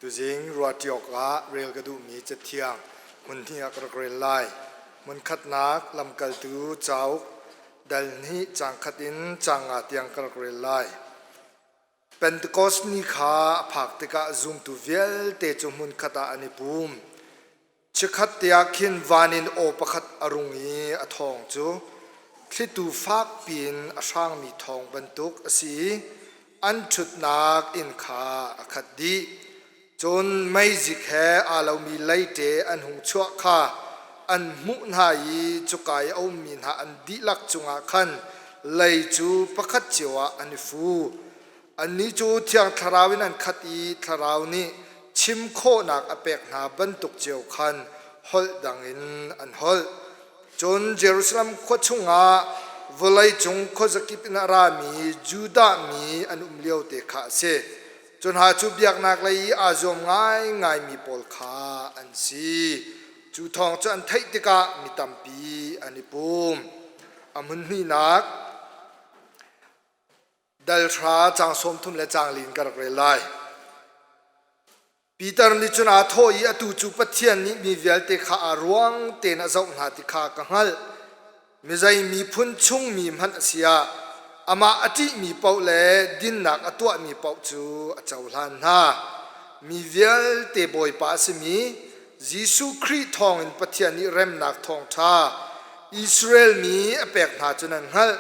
Tuzing ruahṭi awkah rel ka duhmi Cathiang hmun hnih ah ka rak rel lai. Hmunkhatnak lamkaltu cauk dal hnih caang khat in caang nga tiang ka rak rel lai. Pentekost ni kha a phak tikah zumtu vialte cu hmunkhat ah an i pum. Chikkhat te ah khin van in aw pakhat a rung i a thawng cu thlitu fak piin a hrangmi thawng bantuk a si i an ṭhutnak inn kha a khat dih. Cun meizik he aa lomi leite an hung chuah kha an hmuh hna i cuka i a ummi hna an dihlak cungah khan lei cu pakhat cio ah an i fu. Annih cu Thiang Thlarau in an khat i Thlarau nih chim khawhnak a pek hna bantuk cio khan holh dang in an holh. Cun Jerusalem khua chungah vawleicung khuazakip in a rami Judah mi an um lio te kha a si. Cu hna cu biaknak lei i aa zuam ngaingaimi pawl kha an si. Cu thawng cu an theih tikah mi tampi an i pum. A hmun hnihnak dal hra caang 30 le caang li in ka rak rel lai. Peter nih cun aa thawh i atu cu Pathian nih mi vialte kha aa ruang tein a zoh hna ti kha ka hngalh. Mizei miphun chungmi hmanh a si ah amah a ṭihmi paoh le dinnak a tuahmi paoh cu a cohlan hna. Mi vialte Bawipa a simi Jesuh Khrih thawngin Pathian nih remnak thawngṭha Israel mi a pek hna cu nan hngalh.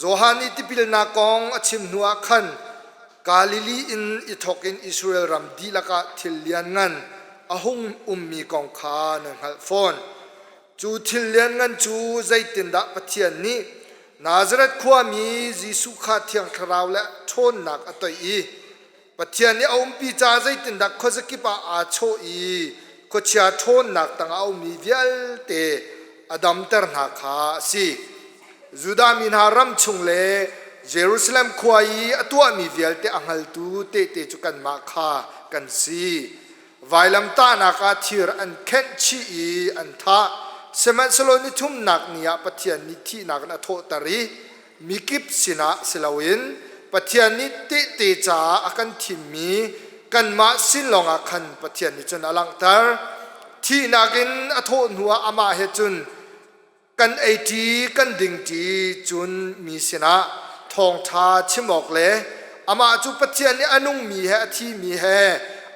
Johan nih tipilnak kong a chim hnuah khan Galilee in i thawk in Israel ram dihlak ah thil lianngan a hung ummi kong kha nan hngalh fawn. Cu thil lianngan cu zeitindah Pathian nih Nazareth khuami Jesuh kha Thiang Thlarau le ṭhawnnak a toih i Pathian nih a umpi caah zeitindah khuazakip ah aa chawh i khuachia ṭhawnnak tangah a ummi vialte a damter hna kha a si. Judah mi hna ram chung le Jerusalem khua i a tuahmi vialte a hngaltu tehte cu kanmah kha kan si. Vailamtahnak ah thir an khenh chih i an thah. Sihmanhsehlaw ni thumnak ni ah Pathian nih thihnak in a thawhter i mikip sinah si loin Pathian nih tehte caah a kan thimmi kanmah sin lawngah khan Pathian nih cun a langhter. Thihnak in a thawh hnuah amah he cun kan eiṭi kan dingṭi cun mi sinah thawngṭha chim awk le amah cu Pathian nih a nungmi he a thimi he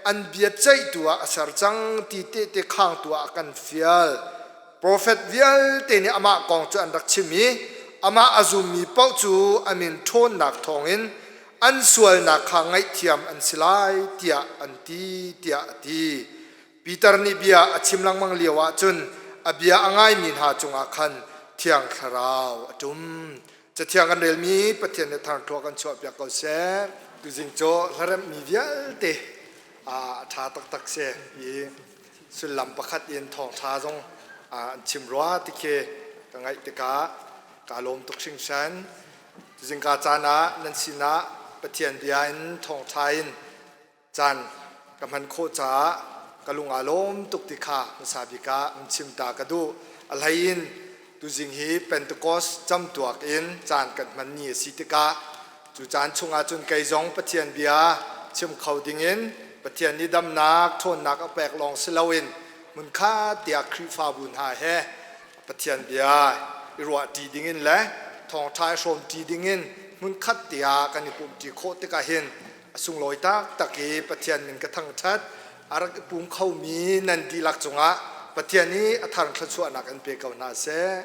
an bia ceihtu ah a ser cang ti tehte khangtu ah a kan fial. Profet vialte nih amah kong cu an rak chim i amah a zummi paoh cu a min ṭhawnnak thawngin an sualnak kha ngaihthiam an si lai tiah an ti tiah a ti. Peter nih bia a chim lengmang lio ah cun a bia a ngaimi hna cungah khan Thiang Thlarau a ṭum. Cathiang kan relmi Pathian nih thangṭhuah kan chuahpiak ko seh. Tuzing cu hlaremhmi vialte a ṭha taktak si i sullam pakhat in thawngṭha zong an chim rua ti khi ka ngaih tikah kaa lawm tuk hringhran. Tuzing ka caan ah nan sinah Pathian bia in thawngṭha in caan ka hman khawh caah ka lung aa lawm tuk ti kha hmasa bik ah in chim ta ka duh. A hlei in tuzing hi Pentecost camtuak in caan kan hman ni a si tikah cu caan chungah cun kei zong Pathian bia chim kho dingin Pathian nih damnak ṭhawnnak a pek lawng si loin hmunkhat tiah Khrihfabu hna he Pathian bia i ruahṭi dingin le thawngṭha i hrawmṭi dingin hmunkhat tiah kan i pumhṭi khawh tikah hin a sunglawi taktak i Pathian min ka thangṭhat. A rak i pum khomi nan dihlak cungah Pathian nih a thar thluachuahnak in pe ko hna seh.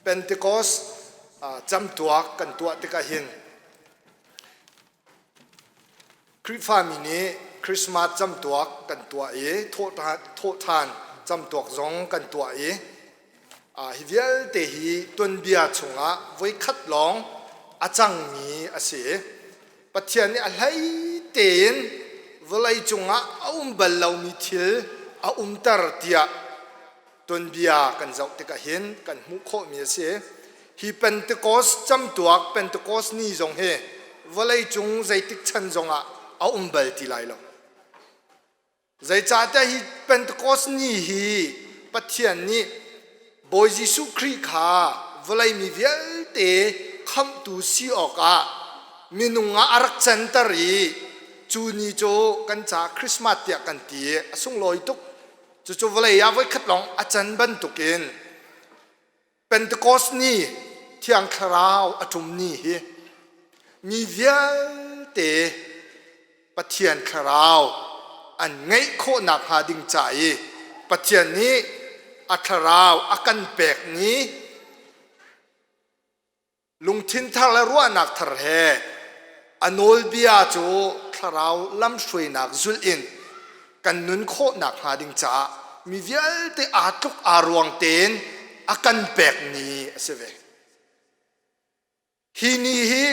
Pentecost camtuak kan tuah tikah hin Khrihfami nih Christmas camtuak kan tuah i thawhṭhan camtuak zong kan tuah i hi vialte hi tuanbia chungah voikhat lawng a cangmi a si. Pathian nih a hlei tein vawlei cungah a um bal lomi thil a umter tiah tuanbia kan zoh tikah hin kan hmuh khawhmi a si. Hi Pentecost camtuak Pentecost ni zong hi vawleicung zeitik chan zongah a um bal ti lai lo. Zeicahtiah hi Pentecost ni hi Pathian nih Bawi Jesuh Khrih kha vawlei mi vialte khamhtu si awkah minung ah a rak canter i cu ni cu kan ca Christmas tiah kan ti i a sunglawi tuk. Cucu vawlei ah voikhat lawng a can bantukin Pentecost ni Thiang Thlarau a ṭum ni hi mi vialte Pathian Thlarau an ngeih khawh nakhnga ding ca i Pathian nih a Thlarau a kan pek ni lungthin thar le ruahnak thar he a nawlbia cu Thlarau lamhruainak zulh in kan nun khawh nakhnga ding caah mi vialte aa tluk aa ruang tein a kan pek ni a si ve. Hi ni hi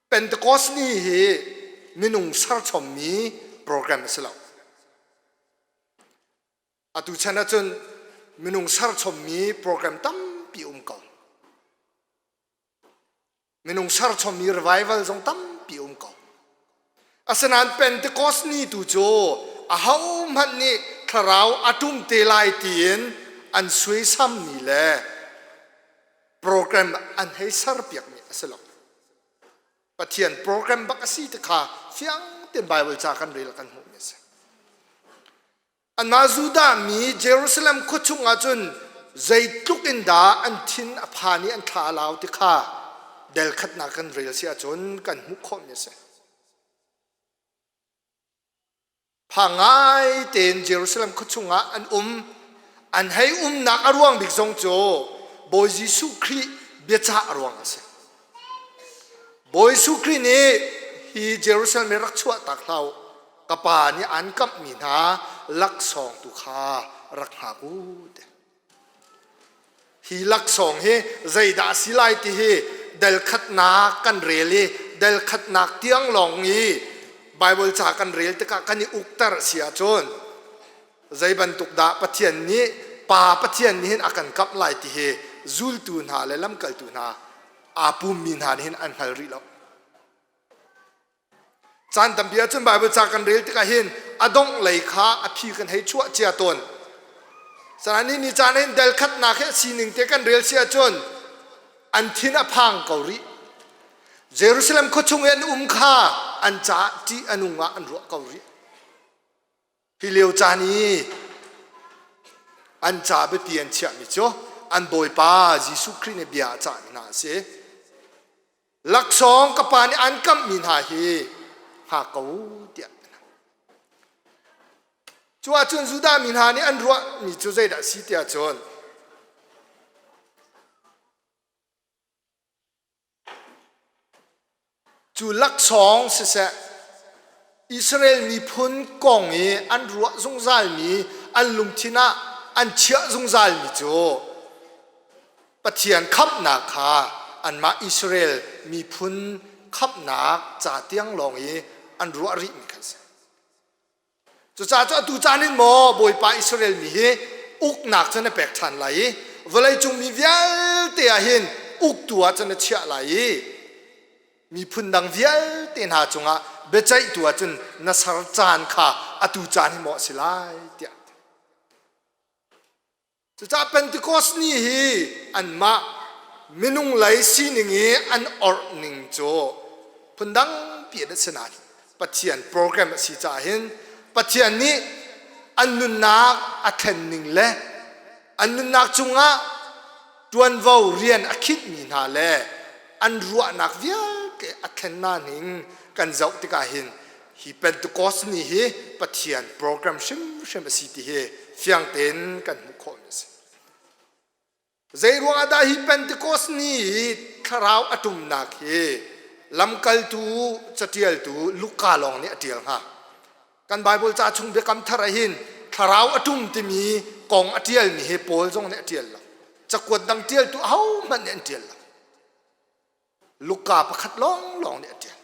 Pentecost ni hi minung serchommi program a si lo. Atu chan ahcun minung serchommi program tampi um ko. Minung serchommi revival zong tampi um ko. Asinain Pentecost ni tu cu ahohmanh nih thlarau a ṭum te lai tiin an suaisammi le program an hei serpiakmi a si lo. Pathian program bak a si ti kha fiang tein Bible ca kan rel kan hmuhmi a si. Anmah Judah mi Jerusalem khua chungah cun zeitluk in dah an thin a phan i an thla a lau ti kha del khatnak kan rel si ahcun kan hmuh khawhmi a si. Pha ngai tein Jerusalem khua chungah an um. An hei umnak a ruang bik zong cu Bawi Jesuh Khrih biacah a ruang a si. Bawi Jesuh Khrih nih hi Jerusalem i rak chuah tak hlah u. Ka pa nih an kamhmi hna laksawng tu kha rak hngak u ti. Hi laksawng hi zeidah a si lai ti hi del khatnak kan rel i del khatnak tiang lawng i Bible ca kan rel tikah kan i ukter a si ahcun zei bantuk dah Pathian nih Pa Pathian nih hin a kan kamh lai ti hi zultu hna le lamkaltu hna aa pummi hna nih hin an hngal rih lo. Caan tampi ahcun Baibal ca kan rel tikah hin a dongh lei kha a phi kan hei chuah cia tawn. Sanain ni caan hin del khatnak hi a sining te kan rel si ahcun an thin a phang ko rih. Jerusalem khuachung i an um kha an caah ṭih a nung ah an ruah ko rih. Hi lio caan i an ca biapi an chiahmi cu an Bawipa Jesuh Khrih nih bia a cahmi hna a si. Laksawng ka pa nih an kamhmi hna hi hngak ko tiah Cu ahcun Judah mi hna nih an ruahmi cu zeidah a si tiah cun cu laksawng siseh Israel miphun kong i an ruah zungzalmi an lungthin ah an chiah zungzalmi cu Pathian khamhnak kha anmah Israel miphun khamhnak ca tiang lawng i an ruah rihmi kha a si. Cucaah cu atu caan in maw Bawipa Israel mi hi uknak cu na pek ṭhan lai i vawleicung mi vialte ah hin uktu ah cun na chiah lai i miphun dang vialte hna cungah biaceihtu ah cun na ser caan kha atu caan hi maw a si lai tiah Cucaah Pentecost ni hi anmah minung lei sining i an orh ning cu phundang pi an si nain Pathian program a si caah hin Pathian nih an nunnak a thlen ning le an nunnak cungah ṭuanvo rian a khinhmi hna le an ruahnak vialte a thlen hna ning kan zoh tikah hin Hi Pentecost ni hi Pathian program hrimhrim a si ti hi fiang tein kan hmuh khawhmi a si. Zei ruangah dah hi Pentecost ni hi thlarau a ṭumnak hi lamkaltu caṭialtu Luka lawng nih a ṭial hnga? Kan Bible ca chung biakam thar ah hin thlarau a ṭum timi kong a ṭialmi hi Paul zong nih a ṭial lo. Cakuat dang ṭialtu ahohmanh nih an ṭial lo. Luka pakhat lawnglawng nih a ṭial.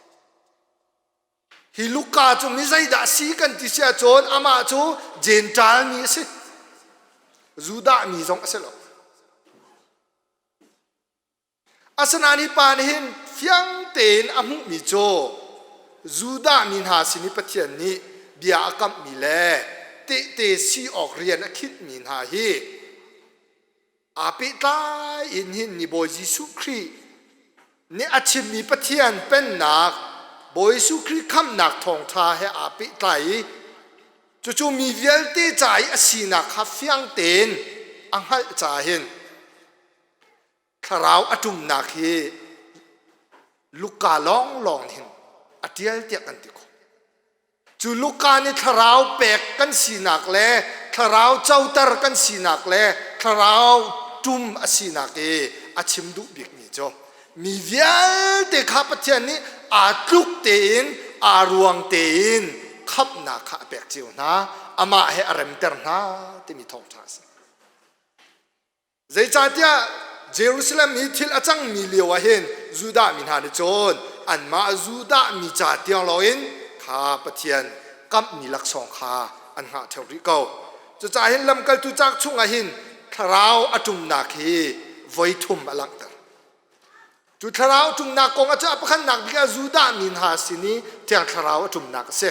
Hi Luka cu mi zeidah a si kan ti si ahcun amah cu Jentail mi a si. Judah mi zong a si lo. Asinain hi pa nih hin fiang tein a hmuhmi cu Judah mi hna sin i Pathian nih bia a kamhmi le tehte si awk rian a khinhmi hna hi. Aa pehtlai in hin ni Bawi Jesuh Khrih nih a chimmi Pathian pennak Bawi Jesuh Khrih khamhnak thawngṭha he aa pehtlai i cucu mi vialte ca i a sinak kha fiang tein a hngalh caah hin thlarau a ṭumnak hi Luka lawnglawng hin a ṭial tiah kan ti khawh. Cu Luka nih thlarau pek kan sinak le thlarau coter kan sinak le thlarau ṭum a sinak i a chim duh bikmi cu mi vialte kha Pathian nih aa tluk tein aa ruang tein khamhnak kha a pek cio hna amah he a remter hna timi thawngṭha a si. Zeicahtiah Jerusalem i thil a cangmi lio ah hin Judah mi hna nih cun anmah Judah mi ca tiang lawngin kha Pathian kamhmi laksawng kha an hngah ṭheo rih ko. Cucaah hin lamkaltu cauk chungah hin thlarau a ṭumnak hi voi thum a langhter. Cu thlarau ṭumnak kong ah cun a pakhatnak bik ah Judah mi hna sin i Thiang Thlarau a ṭumnak a si.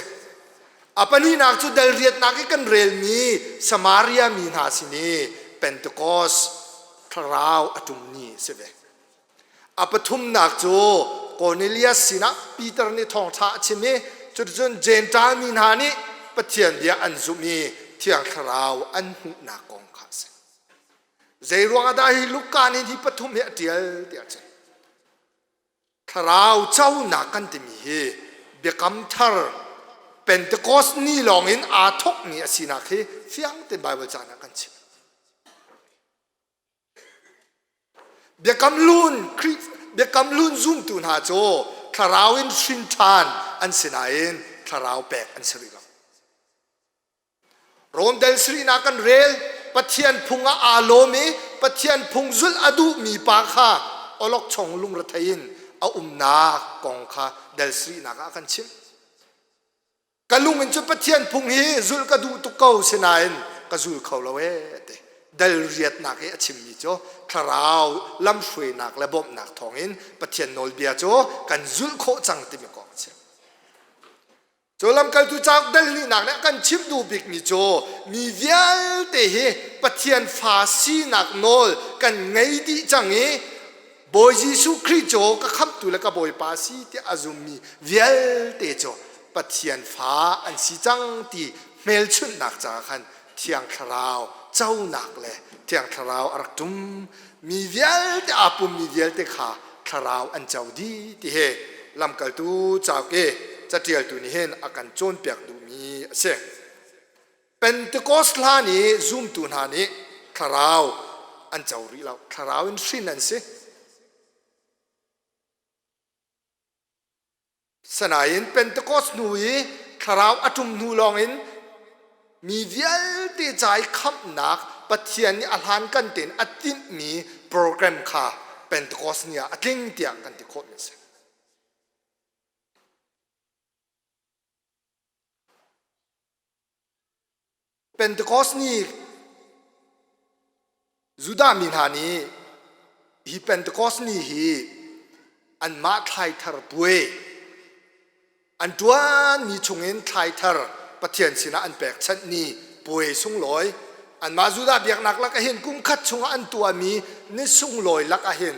A pahnihnak cu dal riatnak i kan relmi Samaria mi hna sin i Pentecost thlarau a ṭum ni a si ve. A pathumnak cu Cornelius sinah Peter nih thawngṭha a chim i cuticun Jentail mi hna nih Pathian bia an zumh i Thiang Thlarau an hmuhnak kong kha a si. Zeiruang ah dah hi Luka nih hi pathum hi a ṭial tiah cun thlarau conak kan timi hi biakam thar Pentecost ni lawng in aa thawkmi a sinak hi fiang tein Baibal caan ah kan chim. Biakam hlun biakam hlun zumtu hna cu thlarau in hrin ṭhan an si nain thlarau pek an si rih lo. Rom del sarihnak kan rel Pathian phung ah aa lawm i Pathian phung zulh a duhmi pa kha awlokchong lungrethei in a umnak kong kha del sarihnak ah kan chimh. Ka lung in cun Pathian phung hi zulh ka duh tuk ko sinain ka zul kho lo ee ti. Dal riatnak i a chimmi cu thlarau lamhruainak le bawmhnak thawngin Pathian nawlbia cu kan zulh khawh cang timi kong a chim. Cu lamkaltu cauk dal hnihnak nih a kan chimh duh bikmi cu mi vialte hi Pathian fa sinak nawl kan ngei dih cang i Bawi Jesuh Khrih cu ka khamhtu le ka Bawipa a si tiah a zummi vialte cu Pathian fa an si cang ti hmelchunhnak caah khan Thiang Thlarau conak le Thiang Thlarau a rak ṭum mi vialte aa pummi vialte kha thlarau an co dih ti hi lamkaltu cauk i caṭialtu nih hin a kan cawnpiak duhmi a si. Pentecost hlan i zumtu hna nih thlarau an co rih lo. Thlarau in hrin an si. Sanain Pentecost hnu i thlarau a ṭum hnu lawngin mi vialte ca i khamhnak Pathian nih a hlankan tein a timhmi program kha Pentecost ni ah a tling tiah kan ti khawhmi a si. Pentecost ni Judah mi hna nih hi Pentecost ni hi anmah thlaithar puai an ṭuanmi chungin thlaithar Pathian sinah an pekchanh ni puai sunglawi anmah Judah biaknak lak ah hin kum khat chungah an tuahmi ni sunglawi lak ah hin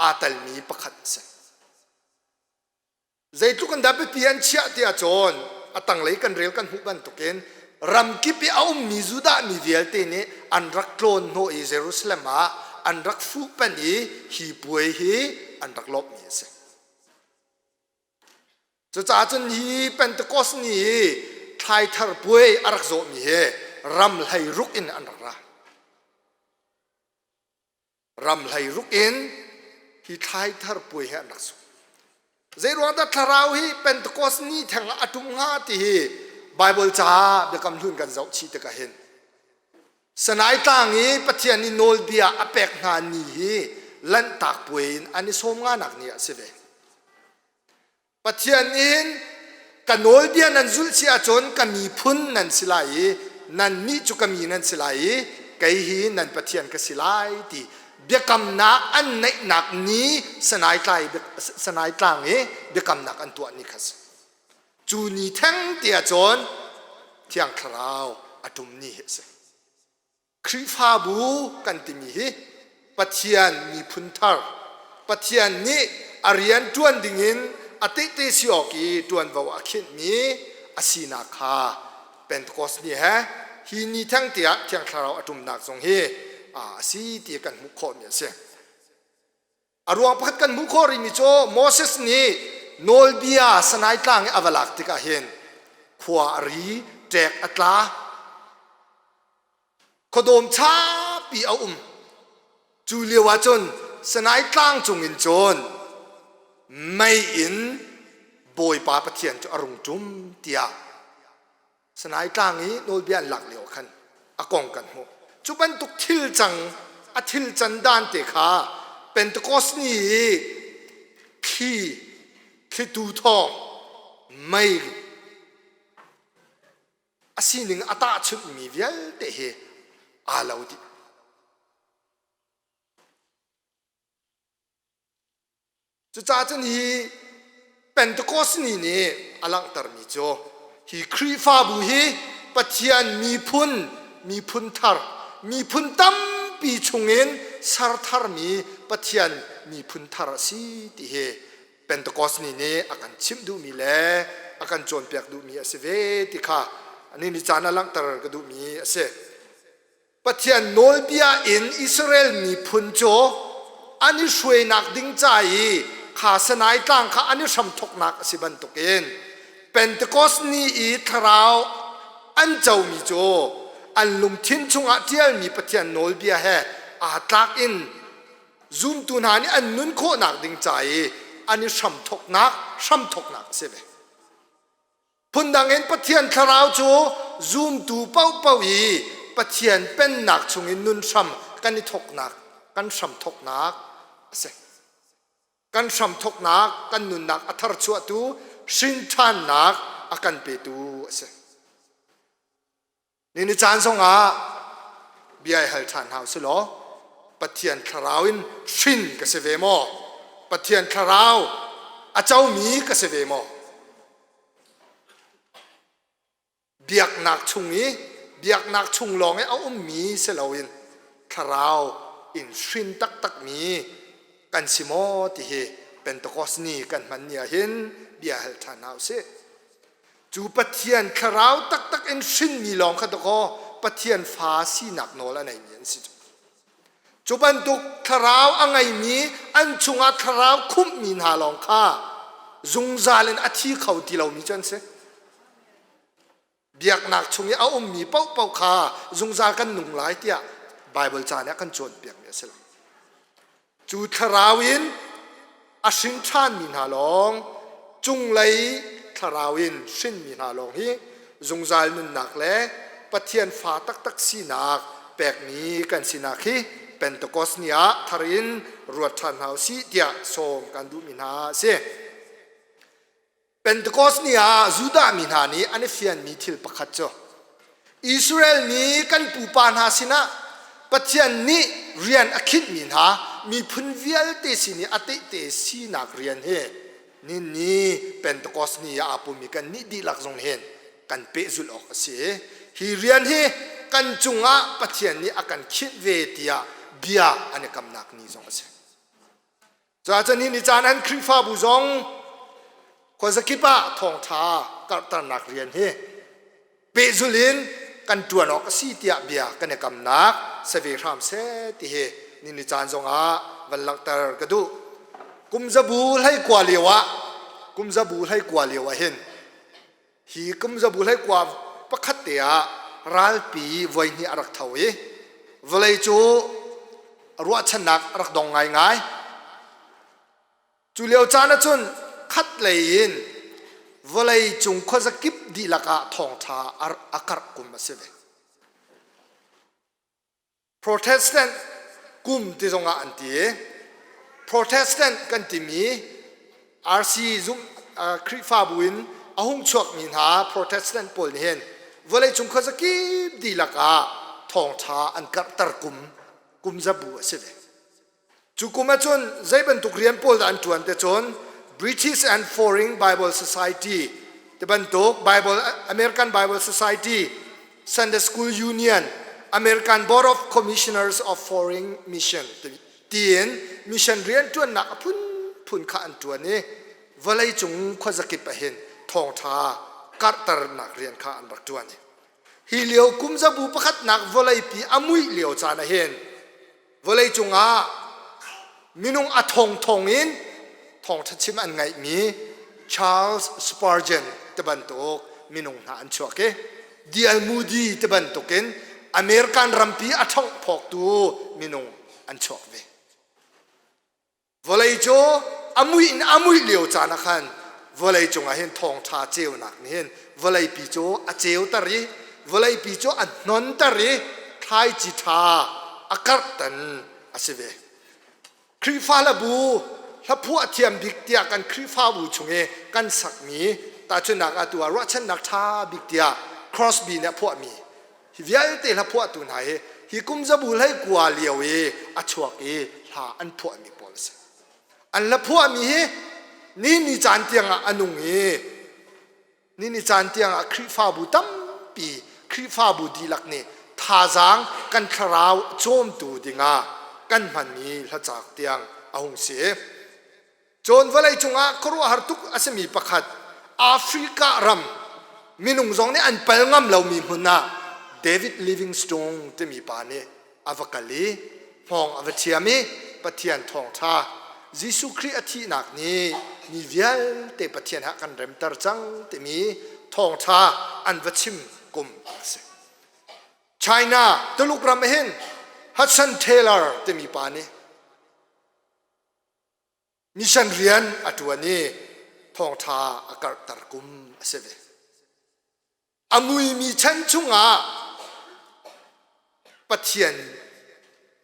aa telmi pakhat a si. Zeitluk in dah biapi an chiah ti ahcun a tanglei kan rel kan hmuh bantukin ramkip i a ummi Judah mi vialte nih an rak tlawn hnawh i Jerusalem ah an rak fuhpanh i hi puai hi an rak lawmhmi a si. Cucaah cun hi Pentecost ni hi thlaithar puai a rak zawhmi hi ram hlei ruk in an rak ra. Ram hlei ruk in hi thlaithar puai hi an rak sung. Zeiruang dah thlarau hi Pentecost ni theng ah a ṭum hnga ti hi Bible ca biakam hlun kan zoh chih tikah hin Sanai tlang i Pathian nih nawlbia a pek hna ni hi Lanhtak puai in an i sawm nganak ni ah si ve. Pathian in ka nawlbia nan zulh si ahcun ka miphun nan si lai i nannih cu ka mi nan si lai i kei hi nan Pathian ka si lai ti biakamnak an neihnak ni Sanai, tlai, Sanai tlang i biakamnak an tuah ni kha si. Cu ni theng te ahcun Thiang Thlarau a ṭum ni hi a si. Khrihfabu kan timi hi Pathian miphun thar, Pathian nih a rian ṭuan dingin a tehte si awk i ṭuanvo a khinhmi a sinak kha Pentecost ni he hi ni thengte ah Thiang Thlarau a ṭumnak zong hi a si ti kan hmuh khawhmi a si. A ruang pakhat kan hmuh khawh rihmi cu Moses nih nawlbia Sinai tlang i a va lak tikah hin khua a ri, ṭek a tla, khuadawm ṭhapi a um. Cu lio ah cun Sinai tlang cungin cun mei in Bawipa Pathian cu a rung ṭum tiah Sinai tlang i nawlbia an lak lio khan a kong kan hmuh. Cu bantuk thil cang a thil can dan te kha Pentecost ni i thli thlitu thawng mei a sining a tahchunhmi vialte hi aa lo dih. Cucaah cun hi Pentecost ni nih a langhtermi cu hi Khrihfabu hi Pathian miphun, miphun thar, miphun tampi chungin ser tharmi Pathian miphun thar a si ti hi Pentecost ni nih a kan chimh duhmi le a kan cawnpiak duhmi a si ve ti kha ni ni caan ah langhter ka duhmi a si. Pathian nawlbia in Israel miphun cu an i hruainak ding ca i kha Sinai tlang kha an i hramthawknak a si bantukin Pentecost ni i thlarau an comi cu an lungthin chungah ṭialmi Pathian nawlbia he aa tlak in zumtu hna nih an nun khawhnak ding ca i an i hramthawknak hramthawknak a si ve. Phundang in Pathian thlarau cu zumtu paohpaoh i Pathian pennak chungin nun hram kan i thawknak, kan hram thawknak a si. Kan hram thawknak, kan nunnak a tharchuahtu, hrin ṭhannak a kan petu a si. Ni ni caan zongah bia i hal ṭhan hna usih law Pathian thlarau in hrin ka si ve maw? Pathian thlarau a comi ka si ve maw? Biaknak chung i biaknak chung lawng i a ummi si loin thlarau in hrin taktakmi kan si maw ti hi Pentecost ni kan hman ni ah hin bia hal ṭhan hna usih. Cu Pathian thlarau taktak in hrinmi lawng kha dakaw Pathian fa sinak nawl a neimi an si. Cu bantuk thlarau a ngeimi an chungah thlarau khumhmi hna lawng kha zungzal in a thi kho ti lomi cu an si. Biaknak chung i a ummi paohpaoh kha zungzal kan nung lai tiah Baibal ca nih a kan cawnpiakmi a si lo. Cu thlarau in a hrin ṭhanmi hna lawng, cunglei thlarau in hrinmi hna lawng hi zungzal nunnak le Pathian fa taktak sinak pekmi kan sinak hi Pentecost ni ah thar in ruat ṭhan hna u sih tiah sawm kan duhmi hna a si. Pentecost ni ah Judah mi hna nih an i fianmi thil pakhat cu Israel mi kan pupa hna sinah Pathian nih rian a khinhmi hna miphun vialte sin i a tehte sinak rian hi ninni Pentecost ni ah aa pummi kan nih dihlak zong hin kan pehzulh awk a si. Hi rian hi kan cungah Pathian nih a kan khinh ve tiah bia an i kamnak ni zong a si. Cuacun hi ni caan an Khrihfabu zong khuazakip ah thawngṭha karhternak rian hi pehzulh in kan ṭuan awk a si tiah bia kan i kamnak si ve hram seh ti hi ni ni caan zongah van langhter ka duh. Kum zabu 19 lio ah kum zabu 19 lio ah hin Hi kum zabu 21 te ah ralpi voihnih a rak tho i vawlei cu ruahchannak a rak dong ngaingai. Cu lio caan ahcun khat lei in vawlei cung khuazakip dihlak ah thawngṭha a karh kum a si ve. Protestant kum ti zongah an ti i Protestant kan timi RC zum Khrihfabu in a hung chuakmi hna Protestant pawl nih hin vawleicung khuazakip dihlak ah thawngṭha an karhter kum kum zabu a si ve. Cu kum ahcun zei bantuk rian pawl dah an ṭuan te cun British and Foreign Bible Society ti bantuk Bible American Bible Society, Sunday School Union, American Board of Commissioners of Foreign Mission tiin mission rianṭuannak a phunphun kha an ṭuan i vawleicung khuazakip ah hin thawngṭha karhternak rian kha an rak ṭuan. Hi lio kum zabu pakhatnak vawleipi a muih lio caan ah hin vawleicung ah minung a thongthong in thawngṭha chim an ngaihmi Charles Spurgeon te bantuk minung hna an chuak i D.L. Moody te bantukin American rampi a ṭhonghphawktu minung an chuak ve. Vawlei cu a muih in a muih lio caan ah khan vawlei cungah hin thawngṭha ceunak nih hin vawleipi cu a ceuter i vawleipi cu a hnonter i thlaici ṭha a karhten a si ve. Khrihfa hlabu hlaphuah thiam bik tiah kan Khrihfabu chung i kan sakmi tahchunhnak ah tu ah ruahchannak ṭha bik tiah Crosby nih a phuahmi Hi vialte hla phuahtu hna hi hi kum zabu hlei kua lio i a chuak i hla an phuahmi pawl a si. An hla phuahmi hi ni ni caan tiangah a nung i ni ni caan tiangah Khrihfabu tampi Khrihfabu dihlak nih thazaang kan thlarau cawmtu dingah kan hmanmi hlacaak tiang a hung si. Cun vawleicung ah khuaruahhar tuk a simi pakhat Africa ram minung zong nih an pal ngam lomi hmun ah David Livingstone timi pa nih a va kal i hmawng a va thiam i Pathian thawngṭha Jesuh Khrih a thihnak nih mi vialte Pathian ah kan remter cang timi thawngṭha an va chim kum a si. China Tuluk ram ah hin Hudson Taylor timi pa nih Mission rian a ṭuan i thawngṭha a karhter kum a si ve. A muimi chan chungah Pathian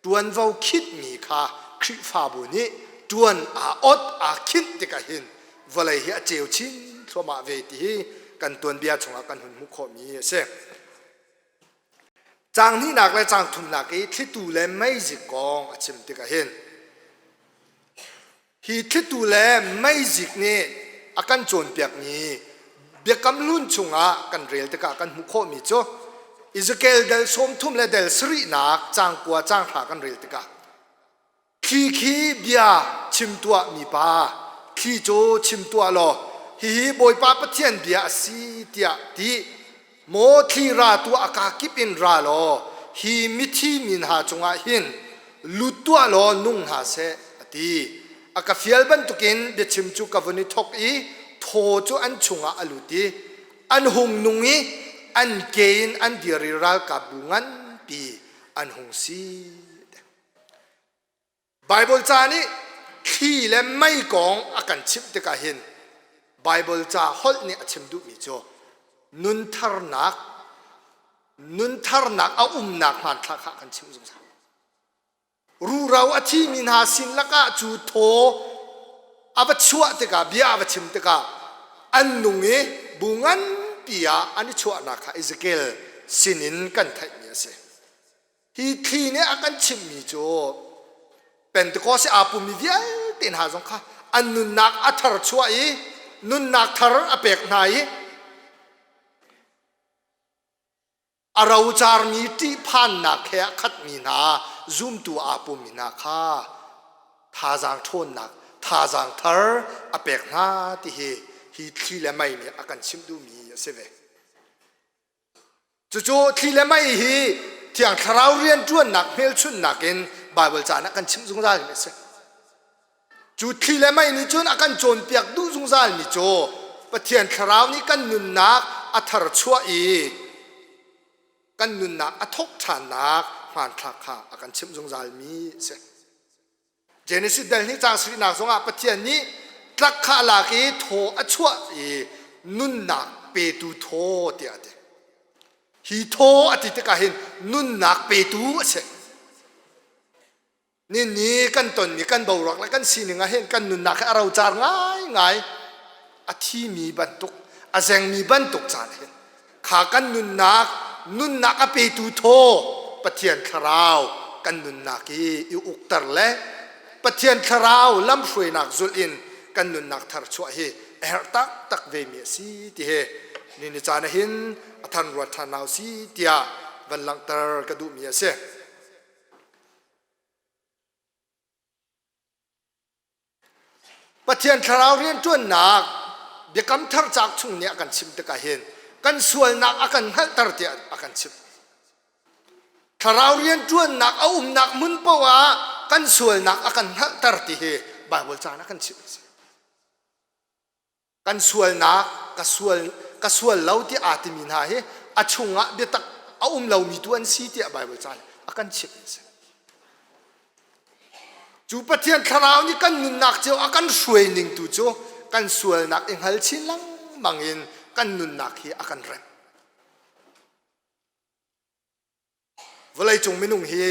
ṭuanvo khitmi kha Khrihfabu nih ṭuan aa ot aa khinh tikah hin vawlei hi a ceu chin thluahmah ve ti hi kan tuanbia chungah kan hun hmuh khawhmi a si. Caang hnihnak le caang thumnak i thlitu le meizik kong a chim tikah hin hi thlitu le meizik nih a kan cawnpiakmi Biakam Hlun chungah kan rel tikah kan hmuh khawhmi cu Ezekiel dal 30 le dal sarihnak caang kua caang hra kan rel tikah Thli khi bia chim tuah mipa, thli cu chim tuah law, hihi Bawipa Pathian bia a si tiah ti. Maw thli ra tuah a kakip in ra law, hi mithi mi hna cungah hin lut tuah law nung hna seh, a ti. A ka fial bantukin biachim cu ka vun i thawk i thaw cu an chungah a lut i an hung nung i an ke in an dir i ralkapbu nganpi an hung si. Baibal ca nih thli le mei kong a kan chimh tikah hin Baibal ca holh nih a chim duhmi cu nuntharnak nuntharnak a umnak hmanthlak kha a kan chimh zungzal. Ruro a thimi hna sin lakah cu thaw a va chuah tikah bia a va chim tikah an nung i bu nganpi ah an i chuahnak kha Ezekiel sinin kan theihmi a si. Hi thli nih a kan chimhmi cu Pentecost aa pummi vialte hna zong kha an nunnak a thar chuah i nunnak thar a pek hna i a rocarmi ṭihphannak he a khatmi hna zumtu aa pummi hna kha thazaang ṭhawnnak thazaang thar a pek hna ti hi hi thli le mei nih a kan chimh duhmi a si ve. Cucu thli le mei hi Thiang Thlarau rianṭuannak hmelchunhnak in Baibal ca ah kan chimh zungzalmi a si. Cu thli le mei nih cun a kan cawnpiak duh zungzalmi cu Pathian Thlarau nih kan nunnak a tharchuah i kan nunnak a thawk ṭhannak hmanthlak kha a kan chimh zungzalmi a si. Genesis dal hnih caang sarihnak zongah Pathian nih tlak kha a lak i thaw a chuah i nunnak petu thaw tiah a ti. Hi thaw a ti tikah hin nunnak petu a si. Ni kan tonmi kan boruak le kan sining ah hin kan nunnak hi a rocar ngaingai. A thimi bantuk, a zengmi bantuk caan hin kha kan nunnak nunnak a petu thaw Pathian thlarau kan nunnak i i ukter le Pathian thlarau lamhruainak zulh in kan nunnak thar chuah hi a herh taktak ve mi a si ti hi ni ni caan ah hin a than ruat ṭhan hau si tiah. van langhter ka duhmi a si. Pathian thlarau rianṭuannak biakam thar cauk chung nih a kan chimh tikah hin kan sualnak a kan hngalhter tiah a kan chimh. Thlarau rianṭuannak a umnak hmun paoh ah kan sualnak a kan hngalhter ti hi Baibal caan a kan chimh a si. Kan sualnak ka sual ka sual lo ti aa timi hna hi a chungah biatak a um lomi tu an si tiah Baibal caan a kan chimh a si. Cu Pathian thlarau nih kan nunnak cio a kan hruai ning tu cu kan sualnak i hngal chin lengmang in kan nunnak hi a kan remh. Vawleicung minung hi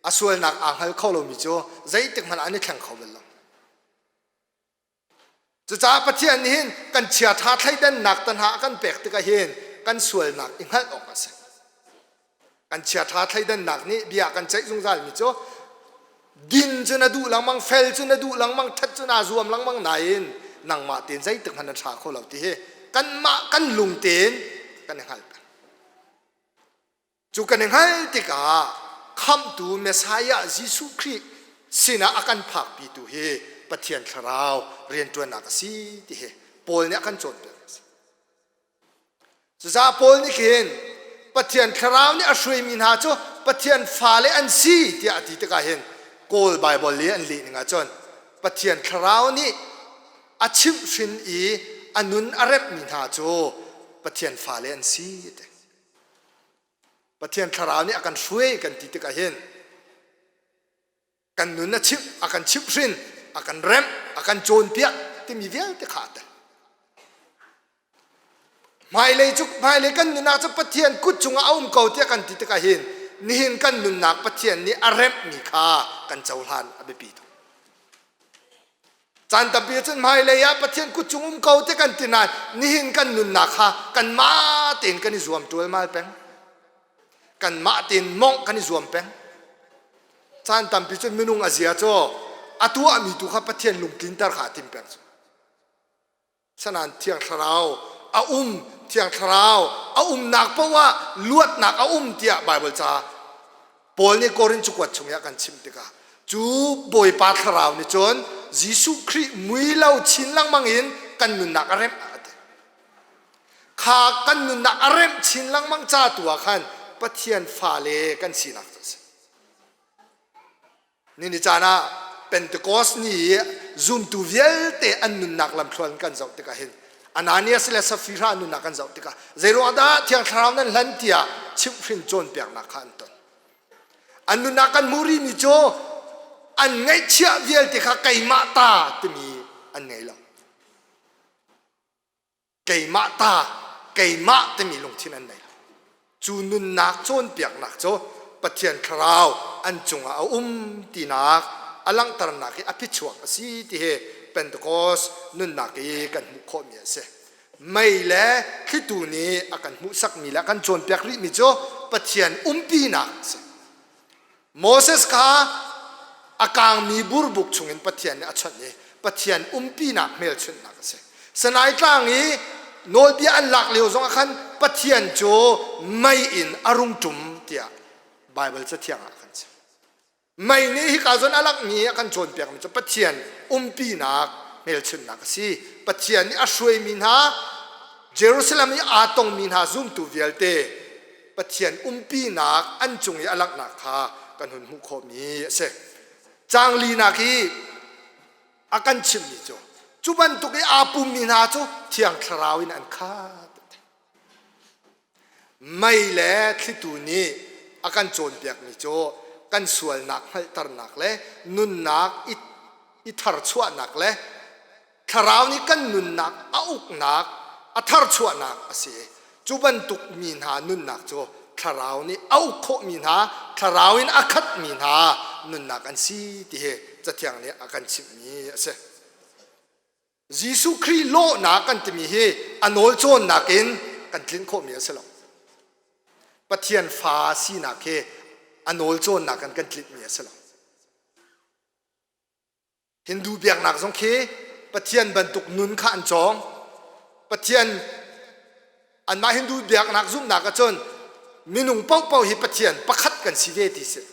a sualnak aa hngal kho lomi cu zeitik hmanh ah an i thleng kho bal lo. Cucaah Pathian nih hin kan chiaṭha thleidannak te hna a kan pek tikah hin kan sualnak i hngalh awk a si. Kan chiaṭha thleidannak nih bia kan ceih zungzalmi cu din cu na duh lengmang, fel cu na duh lengmang, ṭhat cu naa zuam lengmang nain nangmah tein zeitik hmanh na ṭha kho lo ti hi kanmah kan lung tein kan i hngal peng. Cu kan i hngalh tikah khamhtu Messiah Jesuh Khrih sinah a kan phakpitu hi Pathian Thlarau rianṭuannak a si ti hi Paul nih a kan cawnpiak a si. Cucaah Paul nih khin Pathian Thlarau nih a hruaimi hna cu Pathian fale an si tiah a ti tikah hin Kawl Baibal i an leh ning ahcun Pathian Thlarau nih a chimhhrin i a nun a remhmi hna cu Pathian fale an si a ti. Pathian thlarau nih a kan hruai kan ti tikah hin kan nun a chimh, a kan chimhhrin, a kan remh, a kan cawnpiak timi vialte kha a tel. Hmailei cu hmailei kan nunnak cu Pathian kut cungah a um ko tiah kan ti tikah hin nihin kan nunnak Pathian nih a remhmi kha kan cohlan a biapi tuk. Caan tampi cun hmailei ah Pathian kut cung um ko ti kan ti nain nihin kan nunnak kha kanmah tein kan i zuam ṭualmal peng. Kanmah tein mongh kan i zuam peng. Caan tampi cun minung a zia cu a tuahmi tu kha Pathian lungtlinter kha a tim peng cu. Sanan Thiang Thlarau a um Thiang Thlarau a umnak paoh ah luatnak a um tiah Baibal ca Paul nih Korin cakuat chung i a kan chimh tikah cu Bawipa Thlarau nih cun Jesuh Khrih mui lo chin lengmang in kan nunnak a remh a ti. Kha kan nunnak a remh chin lengmang ca tu ah khan Pathian fale kan sinak cu a si. Nini caan ah Pentecost ni i zumtu vialte an nunnak lamthluan kan zoh tikah hin Ananias le Sapphira nunnak kan zoh tikah zeiruang dah Thiang Thlarau nan hlan tiah chimhhrin cawnpiaknak kha an ton. An nunnak kan hmuh rihmi cu an ngaihchiah vialte kha keimah ta timi an ngei lo. Keimah ta keimah timi lungthin an nei lo cu nunnak cawnpiaknak cu Pathian thlarau an cungah a um tinak a langhternak hi a phichuak a si ti hi Pentecost nunnak i kan hmuh khawhmi a si mei le thlitu nih a kan hmuhsakmi le a kan cawnpiak rihmi cu Pathian umpinak a si Moses kha a kangmi burbuk chungin Pathian nih a chawnh i Pathian umpinak hmelchunhnak a si. Sinai tlang i nawlbia an lak lio zongah khan Pathian cu mei in a rung ṭum tiah Baibal Cathiang ah kan chim. Mei nih hika zawn a langhmi a kan cawnpiakmi cu Pathian umpinak hmelchunhnak a si. Pathian nih a hruaimi hna Jerusalem i aa tongmi hna zumtu vialte Pathian umpinak an cung i a langhnak kha kan hun hmuh khawhmi a si. Caang linak i a kan chimmi cu cu bantuk i aa pummi hna cu Thiang Thlarau in an khat. Mei le thlitu nih a kan cawnpiakmi cu kan sualnak hngalhternak le nunnak i, i tharchuahnak le Thlarau nih kan nunnak a uknak, a tharchuahnak a si. Cu bantuk mi hna nunnak cu Thlarau nih a uk khawhmi hna, Thlarau in a khatmi hna nunnak an si ti hi Cathiang nih a kan chimhmi a si. Jesuh Khrih lawhnak kan timi hi a nawl cawnnak in kan tlinh khawhmi a si lo. Pathian fa sinak hi a nawl cawnnak in kan tlinhmi a si lo. Hindu biaknak zong khi Pathian bantuk nun kha an cawng. Pathian anmah Hindu biaknak zumhnak ahcun Minung paohpaoh hi Pathian pakhat kan si ve ti si.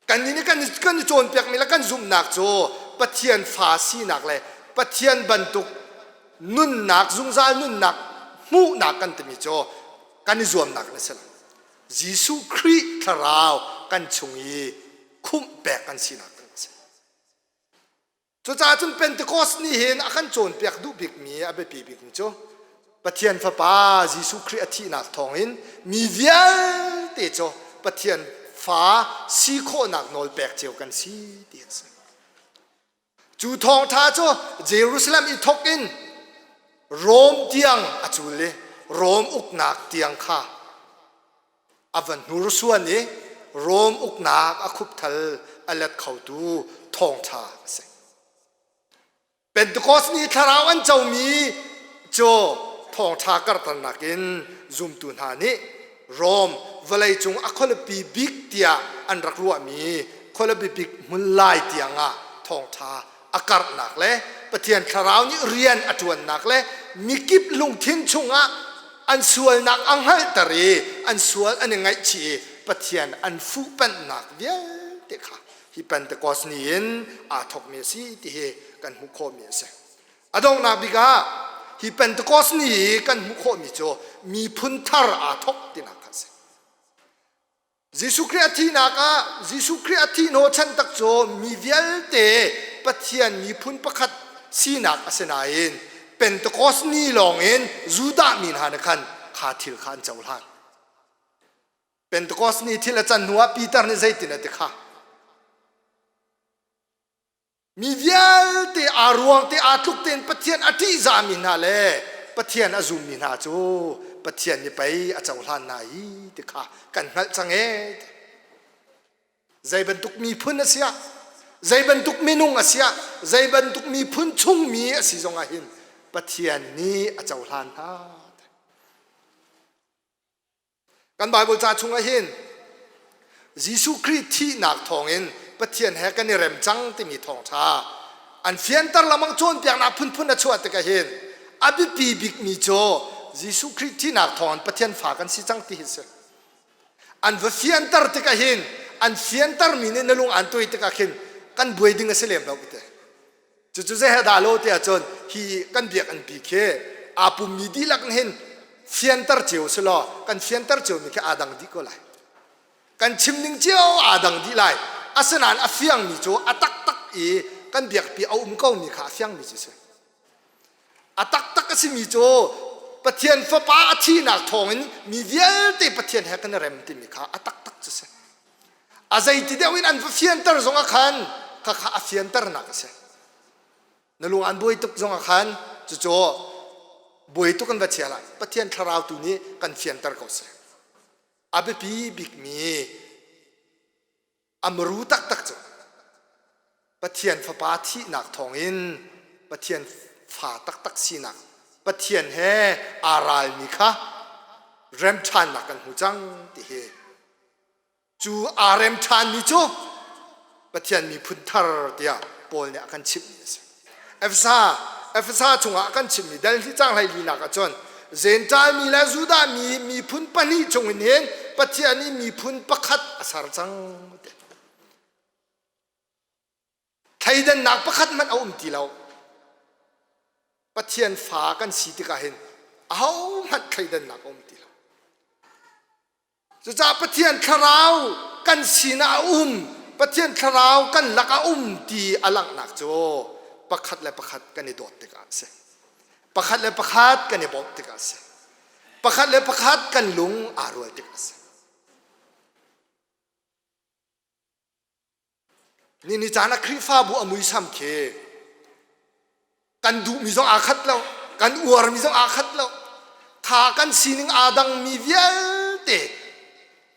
Kannih nih kan kan i cawnpiakmi le kan zumhnak cu Pathian fa sinak le Pathian bantuk nunnak zungzal nunnak hmuhnak kan timi cu kan i zuamnak na si lo. Jesuh Khrih thlarau kan chung i khumh pek kan sinak kan si. Cucaah cun Pentecost nih hin a kan cawnpiak duh bikmi a biapi bikmi cu Pathian Fapa Jesuh Khrih a thihnak thawngin mi vialte cu Pathian fa si khawhnak nawl pek cio kan si ti a si. Cu thawngṭha cu Jerusalem i thawk in Rom tiang a cul i Rom uknak tiang kha a va hnursuan i Rom uknak a khupthal a let khotu thawngṭha a si. Pentecost ni thlarau an comi cu thawngṭha karhternak in zumtu hna nih Rom vawleicung a khualipi bik tiah an rak ruahmi khualipi bik hmun lai tiangah thawngṭha a karhnak le Pathian thlarau nih rian a ṭuannak le mikip lungthin chungah an sualnak a hngalhter i an sual an i ngaihchih i Pathian an fuhpanhnak vialte kha hi Pentecost ni in aa thawkmi a si ti hi kan hmuh khawhmi a si. A donghnak bik ah hi Pentecost ni i kan hmuh khawhmi cu miphun thar aa thawk tinak kha a si. Jesuh Khrih a thihnak ah Jesuh Khrih a thih hnawhchan tak cu mi vialte Pathian miphun pakhat sinak a si nain Pentecost ni lawngin Judah mi hna nih khan kha thil kha an cohlan. Pentecost ni thil a can hnuah Peter nih zeitin a ti kha? Mi vialte aa ruang te aa tluk tein Pathian a ṭihzahmi hna le Pathian a zummi hna cu Pathian nih pei a cohlan hna hi ti kha kan hngalh cang ee. Zei bantuk miphun a si ah, zei bantuk minung a si ah, zei bantuk miphun chungmi a si zongah hin Pathian nih a cohlan hna. Kan Baibal ca chungah hin Jesuh Khrih thihnak thawngin Pathian he kan i rem cang timi thawngṭha an fianter lengmang cawnpiaknak phunphun a chuah tikah hin a biapi bikmi cu Jesuh Khrih thihnak thawngin Pathian fa kan si cang ti hi si. An va fianter tikah hin an fiantermi nih na lung an tuai tikah khin kan buai ding a si lem lo ka ti. Cucu zei he dah lo tiah cun hi kan biakinn pi khi aa pummi dihlak nih hin fianter cio si law kan fianter ciomi khi aa dang dih ko lai. Kan chim ning cio aa dang dih lai. Asinain a fiangmi cu a taktak i kan biakpi a um komi kha a fiangmi cu si. A taktak a simi cu Pathian Fapa a thihnak thawngin mi vialte Pathian he kan i rem timi kha a taktak cu si. A zeiti deuh in an va fianter zongah khan khakha a fianternak a si. Na lung an buai tuk zongah khan cucu buai tuk an va chia lai. Pathian thlarau tu nih kan fianter ko seh. A biapi bikmi a muru taktak cu Pathian Fapa thihnak thawngin Pathian fa taktak sinak Pathian he aa ralmi kha remṭhannak kan hmu cang ti hi Cu aa rem ṭhanmi cu Pathian miphun thar tiah Paul nih a kan chimhmi a si. Efesa, Efesa chungah a kan chimhmi dal hi cang hlei linak ahcun Jentail mi le Judah mi miphun pahnih chungin hin Pathian nih miphun pakhat a ser cang. Thleidannak pakhat hmanh a um ti lo. Pathian fa kan si tikah hin ahohmanh thleidannak a um ti lo. Cucaah Pathian thlarau kan sinah a um, Pathian thlarau kan lak a um ti a langhnak cu pakhat le pakhat kan i dawt tikah a si. Pakhat le pakhat kan i bawmh tikah a si. Pakhat le pakhat kan lung aa rual tikah a si. Ni ni caan ah Khrihfabu a muisam khi kan duhmi zong aa khat lo, kan uarmi zong aa khat lo. Kha kan sining aa dangmi vialte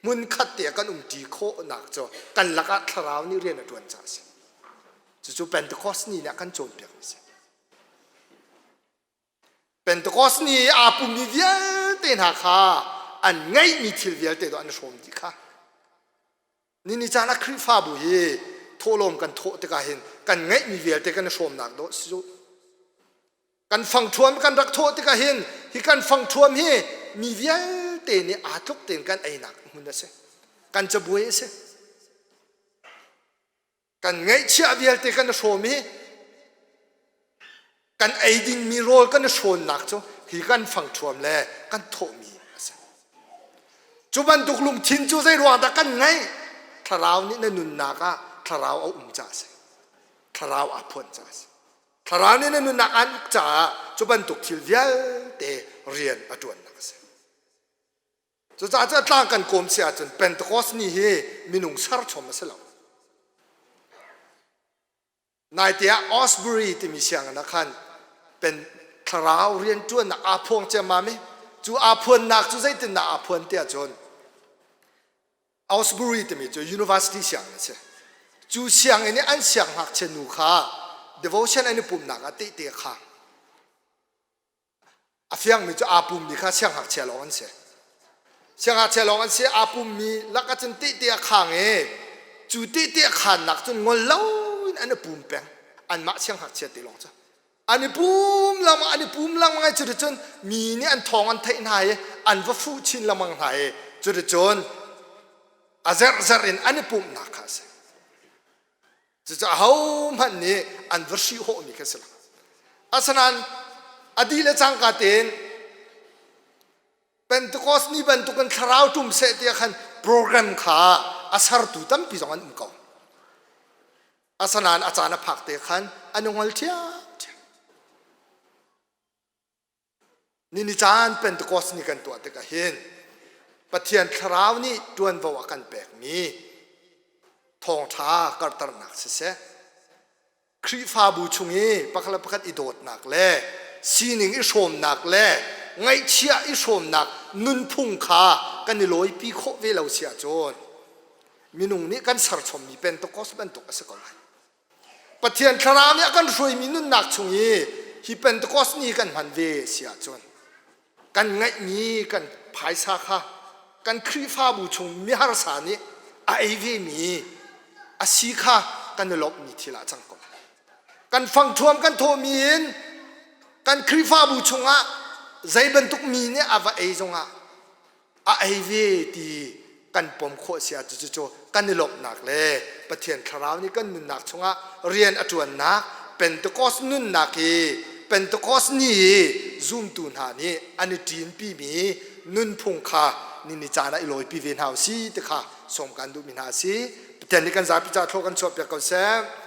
hmunkhat te ah kan umṭi khawhnak cu kan lakah thlarau nih rian a ṭuan caah a si. Cucu Pentecost ni nih a kan cawnpiakmi a si. Pentecost ni i aa pummi vialte hna kha an ngeihmi thil vialte dawh an i hrawm dih kha. Nini caan ah Khrihfabu hi thawhlawm kan thawh tikah hin kan ngeihmi vialte kan i hrawmnak dawh si cu. Kan fangṭhuam kan rak thawh tikah hin hi kan fangṭhuam hi mi vialte. vialte nih aa tluk tein kan einak hmun a si. Kan cabuai a si. Kan ngeihchiah vialte kan i hrawm i kan ei dingmi rawl kan i hrawnnak cu hi kan fangṭhuam le kan thawhmi a si. Cu bantuk lungthin cu zei ruang dah kan ngeih? Thlarau nih na nunnak ah thlarau a um caah a si. Thlarau aa phuan caah a si. Thlarau nih na nunnak aan uk caah cu bantuk thil vialte rian a ṭuannak a si. Cucaah cu a tlang kan kawm si ahcun Pentecost ni hi minung serchom a si lo. Naite ah Osbury timi sianginn ah khan pen thlarau rianṭuannak aa phuang ciammam i cu aa phuannak cu zeitindah aa phuan tiah cun Osbury timi cu university sianginn a si. Cu sianginn i an siangngakchia nu kha devotion an i pumhnak ah tehte a khang. A fiangmi cu aa pummi kha siangngakchia lawng an si. Siangngakchia lawng an si. Aa pummi lakah cun tehte a khang i cu tehte a khannak cun ngol loin an i pum peng. Anmah siangngakchia te lawng cu. An i pum lengmang, an i pum lengmang i cuticun mi nih an thawng an theih hna i an va fuh chin lengmang hna i cuticun a zerhzerh in an i pumhnak kha a si. Cucu ahohmanh nih an va hrihhawhmi kha si lo. Asinain a dih le cangka tein Pentecost ni bantukin thlarau ṭum seh tiah khan program kha a sertu tampi zong an um ko. Asinain a caan a phak te khan an i ngol ṭhiamṭhiam. Nini caan Pentecost ni kan tuah tikah hin Pathian Thlarau nih ṭuanvo a kan pekmi thawngṭha karhternak siseh, Khrihfabu chung i pakhat le pakhat i dawtnak le sining i hrawmnak le ngaihchiah i hrawmnak nunphung kha kan i lawipi khawh ve lo si ahcun minung nih kan serchommi Pentecost bantuk a si ko lai. Pathian Thlarau nih a kan hruaimi nunnak chung i hi Pentecost ni kan hman ve si ahcun kan ngeihmi kan phaisa kha kan Khrihfabu chung miharsa nih a ei vemi a si kha kan i lawmhmi thil ah cang ko. Kan fangṭhuam kan thawhmi in kan Khrihfabu chungah zei bantuk mi nih a va ei zongah a ei ve ti kan pom khawh si ah cucu kan i lawmhnak le Pathian Thlarau nih kan nunnak chungah rian a ṭuannak Pentecost nunnak hi Pentecost ni i zumtu hna nih an i ṭinpimi nunphung kha ni ni caan ah i lawipi ve hna u si ti kha sawm kan duhmi hna a si. Pathian nih kan zapi ca thlawh kan chuahpiak ko seh.